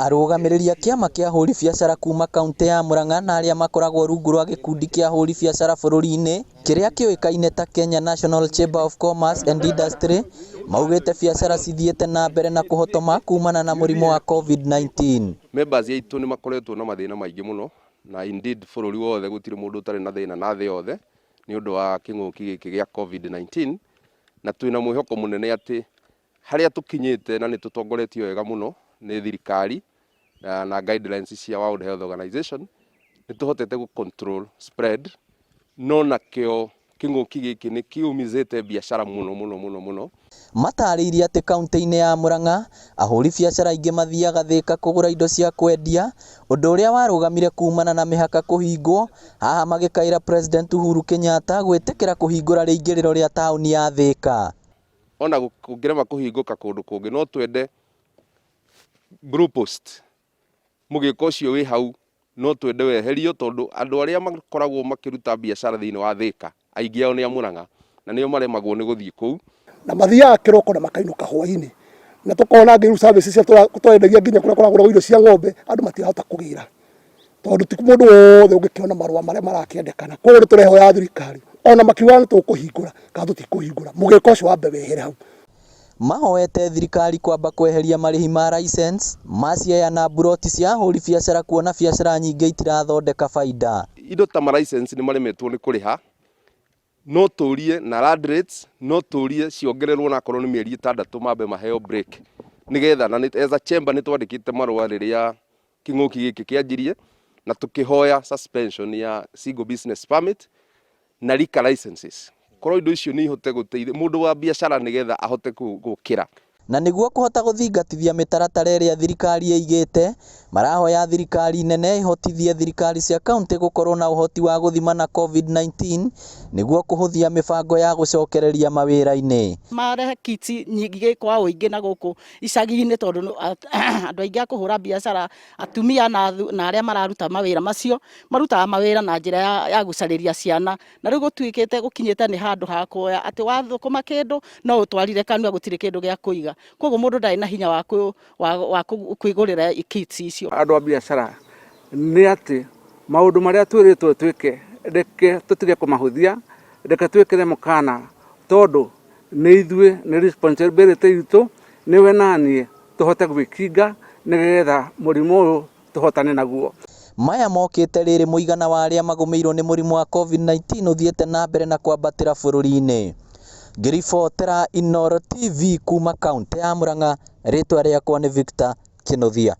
Arũgamĩrĩri a kĩama kĩa ahũri biacara kuma kauntĩ ya Murang'a na arĩa makoragwo rungu rwa gĩkundi kĩa ahũri biacara bũrũri-inĩ kĩrĩa kĩũĩkaine ta Kenya National Chamber of Commerce and Industry maugĩte biacara cithiĩte na mbere na kũhotoma kumana na mũrimũ wa COVID-19. Members aitũ nĩ makoretwo na mathĩna maingĩ mũno, na indeed bũrũri wothe gũtirĩ mũndũ ũtarĩ na thĩna na thĩ yothe nĩ ũndũ wa kĩng'ũki gĩkĩ gĩa COVID-19, na twĩna mwĩhoko mũnene atĩ harĩa tũkinyĩte na nĩ tũtongoretio wega mũno nĩ thirikari na guidelines cia World Health Organization, nĩ tũhotete gũ control spread, no nakĩo kĩng'ũki gĩkĩ nĩ kiumizĩte biacara mũno mũno mũno mũno. Matarĩirie atĩ kauntĩ-inĩ ya Murang'a ahũri biacara aingĩ mathiaga Thĩka kũgũra indo cia kwendia, ũndũ ũrĩa warũgamire kumana na mĩhaka kũhingwo, haha magĩkaĩra President Uhuru Kenyatta gwĩtĩkĩra kũhingũra rĩingĩrĩro rĩa taũni ya Thĩka. Ona kũngĩrema kũhingũka kũndũ kũngĩ, no twende blue post mũgĩka ũcio wĩ hau, no twende weherio, tondũ andũ arĩa makoragwo makĩruta biacara thĩinĩ wa Thĩka aingĩ ao nĩ a Murang'a na nĩo maremagwo nĩ gũthiĩ kũu. Na mathiaga kĩroko na makainũka hwainĩ, na tũkona ngĩrĩu services cia tũrendagia nginya kũrĩa kũragũragwo irio cia ng'ombe, andũ matirahota kũgĩra tondũ ti mũndũ wothe ũngĩkĩona marũa marĩa marakĩendekana. Koguo nĩ tũrehoya thirikari, ona makiuga nĩ tũkũhingũra kana tũtikũhingũra, mũgĩka ũcio wambe wehere hau. Mahoete thirikari kwamba kweheria marĩhi ma license ma ciea na mburoti cia ahũri biacara, kuona biacara nyingĩ itirathondeka baida. Indo ta ma license nĩ maremetwo nĩ kũrĩha, no tũrie na land rates, no tũrie ciongererwo na akorwo nĩ mĩeri 6 mambe maheo break nĩgetha na as a chamber nĩ twandĩkĩte marũa rĩrĩa kĩng'ũki gĩkĩ kĩanjirie na tũkĩhoya suspension ya single business permit na liquor licenses, korwo indo icio nĩ ihote gũteithia mũndũ wa biacara nĩgetha ahote gũkĩra. Na nĩguo kũhota gũthingatithia mĩtaratara ĩrĩa thirikari ĩigĩte, marahoya thirikari nene ĩhotithie thirikari cia kauntĩ gũkorwo na ũhoti wa gũthima na COVID-19 nĩguo kũhũthia mĩbango ya gũcokereria mawĩra-inĩ. Marehe kits nyingĩ kwa ũingĩ na gũkũ icagi-inĩ, tondũ andũ aingĩ a kũhũra biacara, atumia na arĩa mararuta mawĩra macio marutaga mawĩra na njĩra ya gũcarĩria ciana, na rĩu gũtuĩkĩte gũkinyĩte nĩ handũ ha kuoya atĩ wathũkũma kĩndũ no ũtwarire kanua, gũtirĩ kĩndũ gĩa kũiga, koguo mũndũ ndarĩ na hinya wa kwĩgũrĩra kits icio. Andũ a biacara nĩ atĩ maũndũ marĩa twĩrĩtwo twĩke, reke tũtige kũmahũthia, reke twĩkĩre mũkana, tondũ nĩ ithuĩ, nĩ responsibility itũ, nĩwe naniĩ tũhote gwĩkinga nĩgetha mũrimũ ũyũ tũhotane naguo. Maya mokĩte rĩrĩ mũigana wa arĩa magũmĩirwo nĩ mũrimũ wa COVID-19 ũthiĩte na mbere na kwambatĩra bũrũri-inĩ. Ngĩribotera Inooro TV kuma kauntĩ ya Murang'a, rĩtwa rĩakwa nĩ Victor Kĩnuthia.